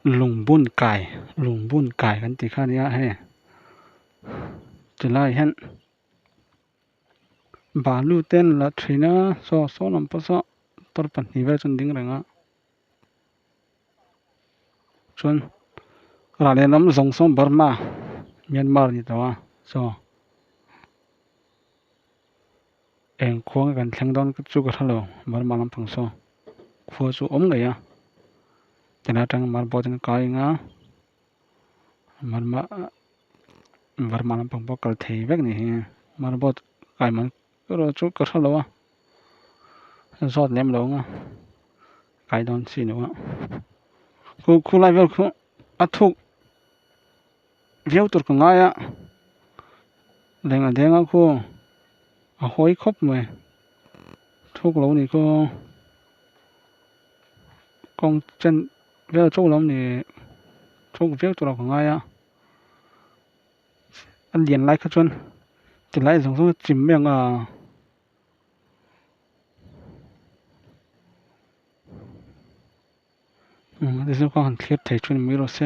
Lungbun kai lungbun kai kan tih kha a nia hei tilai hian balu te an la thin a saw saw lam pawh saw motor pahnih vel chu an ding reng a chuan rah lehlam zawng sawn Burma Myanmar a ni tawh a saw eng khua nge kan thleng dawn chu ka hre lo Burma lampang saw khua chu a awm ngei a tilai atang marble ten a kai ang a Burma Burma lampang pawh kal thei vek ni hi marble kai man erawh chu ka hre lo a zawt lem lo ang a kai dawn chi lo a khu khulai vel khu a thuk viau tur ka ngai a leng a deng a khu a hawi khawp mai thuk lo ni khaw kawng chen vel chauh lo ni thuk viau tur a ka ngai a a lian lai kha chuan tilai zawng zawng a chim mai ang a. Umm tichuan ka han thlir thei thin mai rawh se.